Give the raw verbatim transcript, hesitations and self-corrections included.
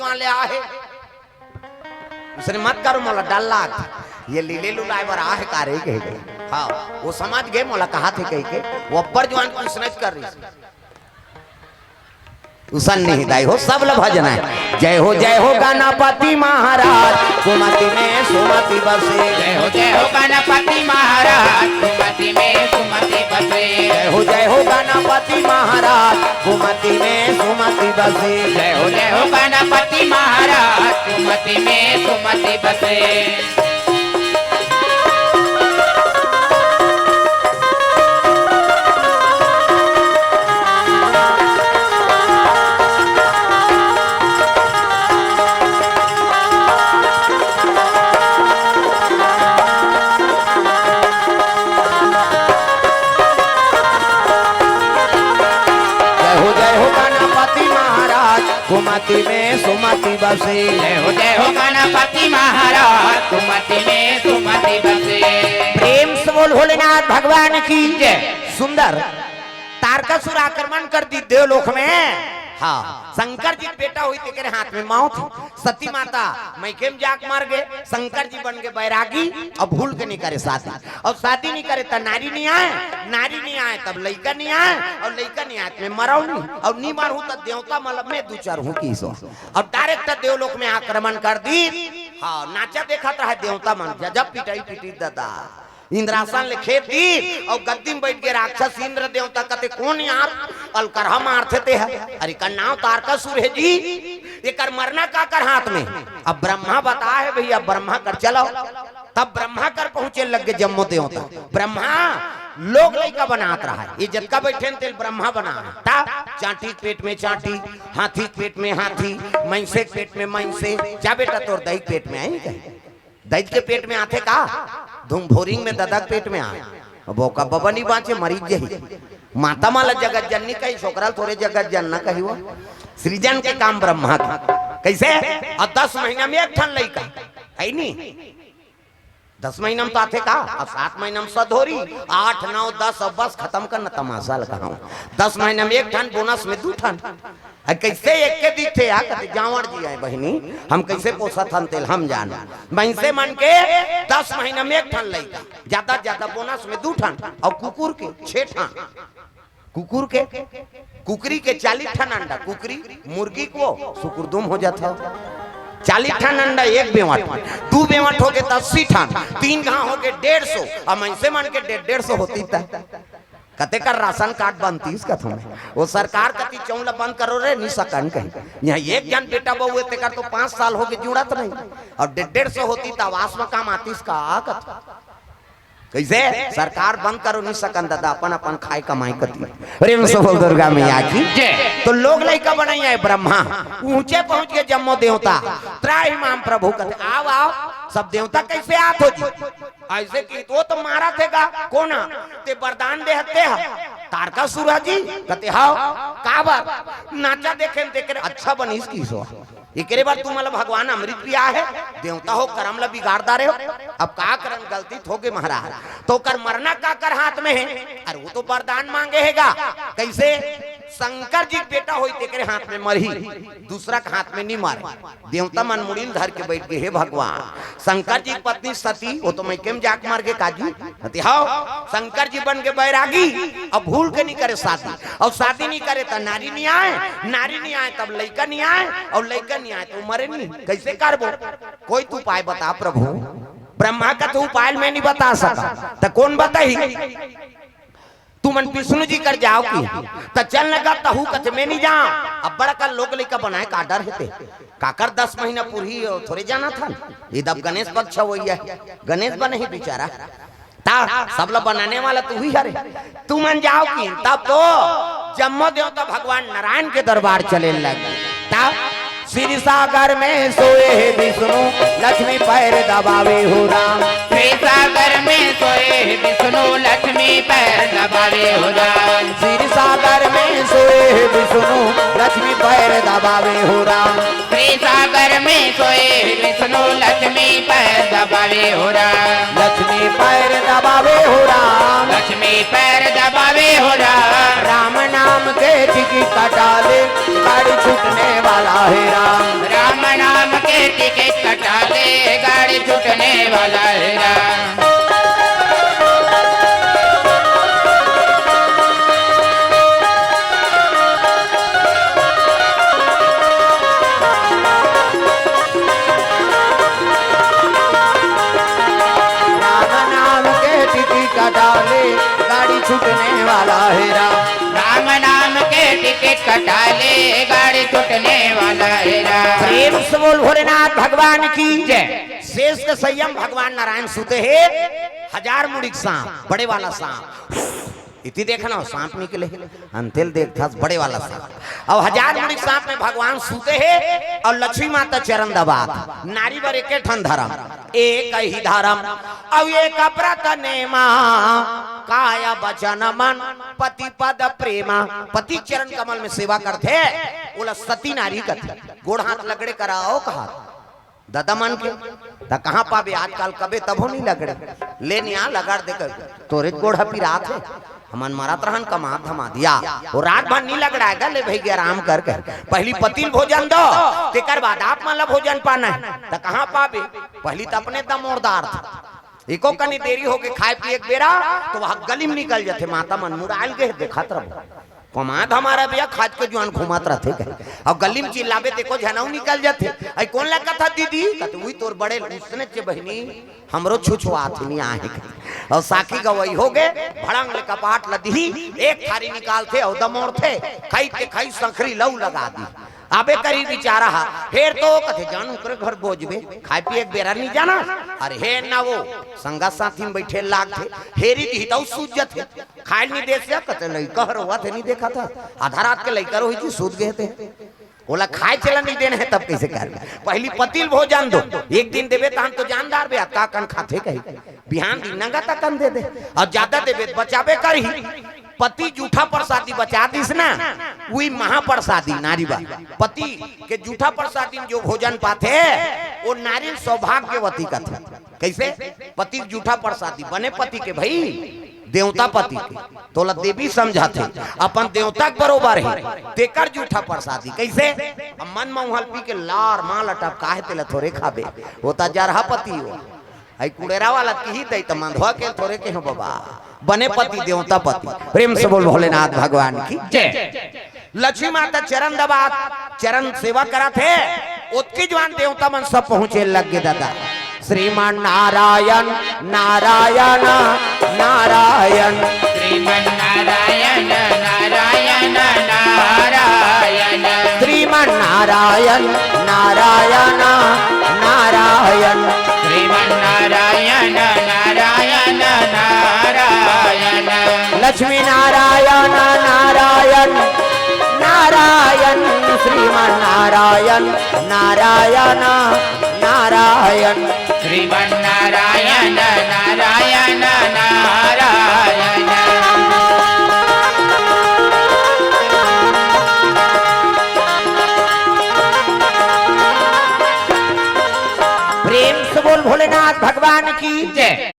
वाले आहे। उसने मत करो मोला डर लाग। ये लीले लुलाए बर आहे का रे कह के। हाँ, वो समझ गए मोला कहा थे कह के। वो अब्बर जुआन कुछ नहीं कर रही। उसन नहीं दाई हो, सब ल भजना है। जय हो, जय हो गणपति महाराज, कुमति में सुमति बसे। जय हो, जय हो गणपति महाराज, कुमति में सुमति बसे। जय हो, जय हो गणपति महाराज, कुमति में सुमति बसे। जय हो, जय हो गणपति महाराज, कुमति में सुमति बसे। जय हो, जय हो गणपति महाराज, कुमति में सुमति बसे। जय हो, जय हो गणपति महाराज, कुमति में सुमति बसे। प्रेम से बोल भोलेनाथ भगवान की जय। सुंदर तारकासुर आक्रमण कर दी देवलोक में। हाँ, शंकर जी के बेटा होई तेकरे हाथ में मौत। सती माता मइके में जाके मर गे, शंकर जी बन गे बैरागी, अब भूल के नहीं करे शादी। अउ शादी नहीं करे त नारी नहीं आए, नारी नहीं आए तब लइका नहीं आए, अउ लइका नहीं आए त मैं मरहूं नहीं, अउ नहीं मरहूं त देवता मतलब मैं दू चार हूं की सो। अउ direct देवलोक में आक्रमण कर दी। हाँ, नाचा देखत रहे देवता मन, गजब पिटाई पिटी दादा। इंद्रासन ले खेद दी अउ गद्दी में बैठ के राक्षस इंद्र देवता कथे, "कौन यार अलकरहा मारथे ते ह? अरे, एकर नाव तारकासुर हे जी, एकर मरना काकर हाथ में?" अब ब्रह्मा बता हे भैया, ब्रह्मा कर चलो। तब ब्रह्मा कर पहुंचे लग गे जम्मो देवता। ब्रह्मा लोग लइका बनात रहा हे, ये जतका बैठे न तेल ब्रह्मा बना हे। तब चांटी के पेट में चांटी, हाथी के पेट में हाथी, मइनसे के पेट में मइनसे। जा बेटा, तोर दई के पेट में आई कहे। दई के पेट में आथे का? धुम भोरिंग में ददा के पेट में आए। अब ओका बबा नहीं बांचे, मरीज जही। माता माला जगत जननी कही, छोकरा ल थोरे जगत जनना कही वो। सृजन के काम ब्रह्मा के। कैसे? अउ दस महीना में एक ठन लइका। है नी? दस महीना में तो आथे का? अउ सात महीना में सधोरी, आठ, नौ, दस, अब बस खतम कर न तमाशा ल कहांव। दस महीना में एक ठन, bonus में दू ठन। अ, कैसे एक के दिखथे यार? कथे, "जांवड़ जी आए बहिनी, हम कैसे पोसत हन तेल हम जान।" मइनसे मन के दस महीना में एक ठन लइका, ज्यादा ज्यादा bonus में दू ठन, अउ कुकुर के छह ठन। कुकुर के, कुकरी के चालीस ठन अंडा, कुकरी, मुर्गी को सुकुरदुम हो जात हे। चालीस ठन अंडा एक बेवंट, दू बेवंट हो गे त अस्सी ठन, तीन घांव हो गे डेढ़ सौ, अउ मइनसे मन के डेढ़, डेढ़ सौ होतिस त कते कर राशन कार्ड बनतिस कथों में। वो सरकार कति चौंला बंद करो रे, नी सकन कही। इहां एक झन बेटा बहू हे, तेकर तो पांच साल हो गे जुड़त नहीं। अउ डेढ़ डेढ़ सौ होतिस त आवास में काम आतिस का कथों। कैसे? सरकार बंद करो नी सकन दादा, अपन अपन खाए कमाए कति। प्रेम से बोल दुर्गा मैया की। जय। तो लोग लइका बनाई आए ब्रह्मा, ऊंचे पहुंच गे जम्मो देवता। त्राहि माम प्रभु कथे, "आओ, आओ।" सब देवता कैसे आत हो जी? ऐसे कि तो, तो मारा थे गा, कोन हा? ते वरदान दे हते हा, तारकासुर हा जी। कथे, "हाव।" "काबर?" "नाचा देखे न तेकरे अच्छा बनिस की सो।" एकरे बर तुमन ल भगवान अमृत पिया हे, देवता हो करम ल बिगाड़ डारे हो। अब का करन, गलती तो हो गे महाराज। तो ओकर मरना काकर हाथ में हे? अरे वो तो वरदान मांगे हे गा। कैसे? शंकर जी के बेटा होई तेकरे हाथ में मरही, दूसरा के हाथ में नी मरे। देवता मन मुड़ी ल धर के बैठ गे, "हे भगवान, शंकर जी के पत्नी सती, वो तो मइके में जाके मर गे काजी।" कथे, "हाव, शंकर जी बन गे बैरागी, अब भूल के नी करे शादी, अउ शादी नी करे त नारी नी आए, नारी नी आए तब लइका नी आए, अउ लइका नी आए त मरे नी, कैसे करबो? कोई तो उपाय बता प्रभु।" ब्रह्मा कथे, "उपाय मैं नी बता सकंव, त कोन बताही?" "तुमन विष्णु जी कर जाव की।" "त चल न गा तहू।" कथे, "मैं नी जांव।" अब बड़का लोग लइका बनाए का डर हे ते। काकर दस महीना पूरी थोरे जानत हन। इदब गणेश पक्ष होइया हे। गणेश बने ही बेचारा। ता सब ल बनाने वाला तू ही हरे। तुमन जाव की। तब तो जम्मो देवता भगवान नारायण के दरबार चले लग। तब क्षीर सागर में सोए हे विष्णु, लक्ष्मी पैर दबावे हो राम। क्षीर सागर में सोए हे विष्णु, लक्ष्मी पैर दबावे हो राम। क्षीर सागर में सोए हे विष्णु, लक्ष्मी पैर दबावे हो राम। क्षीर सागर में सोए हे विष्णु, लक्ष्मी पैर दबावे हो राम। लक्ष्मी पैर दबावे हो राम। लक्ष्मी पैर दबावे हो राम। राम नाम के टिकी कटा ले, गाड़ी छूटने वाला हे राम। राम टिकट कटा ले, गाड़ी छूटने वाला है रा। राम नाम के टिकट कटा ले, गाड़ी छूटने वाला है रा। राम नाम के टिकट कटा ले, गाड़ी छूटने वाला है रा। प्रेम से बोल भोलेनाथ भगवान की जय। शेष के संयम भगवान नारायण सुते हे, हजार मुड़ी के सांप, बड़े वाला सांप। इति देखना हो, सांप निकले, अंतेल देखथस, बड़े वाला सांप। अब हजार मुड़ी के सांप में भगवान सुते हे और लक्ष्मी माता चरण दबात। नारी बर एके ठन धरम, एक ही धरम, अब एक व्रत नेमा, काय वचन मन पति पद प्रेमा। पति चरण कमल में सेवा करथे, ओला सती नारी कथे। गोड़ हाथ लगड़े कराओ कहा ददा मन के, त कहाँ पाबे आजकल, कबे तभो नहीं लगड़े। ले निया लगड़ दे कर, तोरे गोड़ ह पिरात हे, हमन मरत रहन कमा धमा दिया। वो रात भर नहीं लगड़ाएगा, ले भाई आराम कर कर। पहली पतिल भोजन दो, तेकर बाद आप मन ला भोजन पाना है। त कहाँ पाबे, पहली त अपने दमोरदार था। एको कनी देरी होके खाए पिए के बेरा, तो वह गली में निकल जाथे, माता मन मुड़ाल गए देखत रहो। कमात हमारा भैया खाज के जुआन घूमत रथे कहे। अउ गली में चिल्लाबे तेको झनऊ निकल जथे। अई कोन ला कथा दीदी? कथे उही तोर बड़े उसने चे बहिनी, हमरो छुछुआत ही नहीं आहे कहे। अउ साखी गवई हो गे, भड़ंग ले कपाट ल दिही, एक थारी निकालथे अउ दमोरथे, खई ते खई संखरी लऊ लगा दी। आबे करी बिचारा हा, हेर तो कथे जान ओकरे घर बोजबे, खाए पिए के बेरा नहीं जाना। अरे हे ना वो, संगा साथी में बैठे लागथे, हेरी दिही तऊ सूझ जथे। खाए नहीं दे से, कते लइका हर रोवत हे, नहीं देखा था। आधा रात के लइका रोही जी सूत गए थे। ओला खाए चला नहीं देने है, तब कैसे कर? पहली पतिल भोजन दो, एक दिन देवे तहन तो जानदार बे, का कन खाथे कही। बिहान दिन नंगा तकन दे दे, और ज्यादा देवे तो बचाबे करही। पति जूठा प्रसादी बचा दिस ना, वही महाप्रसादी नारी बा। पति के जूठा प्रसादी में जो भोजन पाथे, वो नारी सौभाग्यवती कथे। कैसे? पति के जूठा प्रसादी, बने पति के भाई, देवता पति के, तोला देवी समझाथे, अपन देवता के बरोबर हे, तेकर जूठा प्रसादी। कैसे? अब मन म उहल पी के लार मां लटपका हे, तेला थोरे खाबे, वो ता जरहा पति हो। आई कुड़ेरा वाला किही दई त मंधवा के थोरे के हो बाबा, बने पति देवता पति। प्रेम से बोल भोलेनाथ भगवान की जय। लक्ष्मी माता चरण दबात, चरण सेवा करत हे, ओतकी जुआन देवता मन सब पहुंचे लग गे दादा। श्रीमन नारायण, नारायण, नारायण। श्रीमन नारायण, नारायण, नारायण। श्रीमन नारायण, नारायण, नारायण। श्रीमन नारायण, नारायण, नारायण। लक्ष्मी नारायण नारायण नारायण, श्रीमन नारायण नारायण नारायण। श्रीमन नारायण नारायण नारायण। प्रेम से बोल भोलेनाथ भगवान की जय।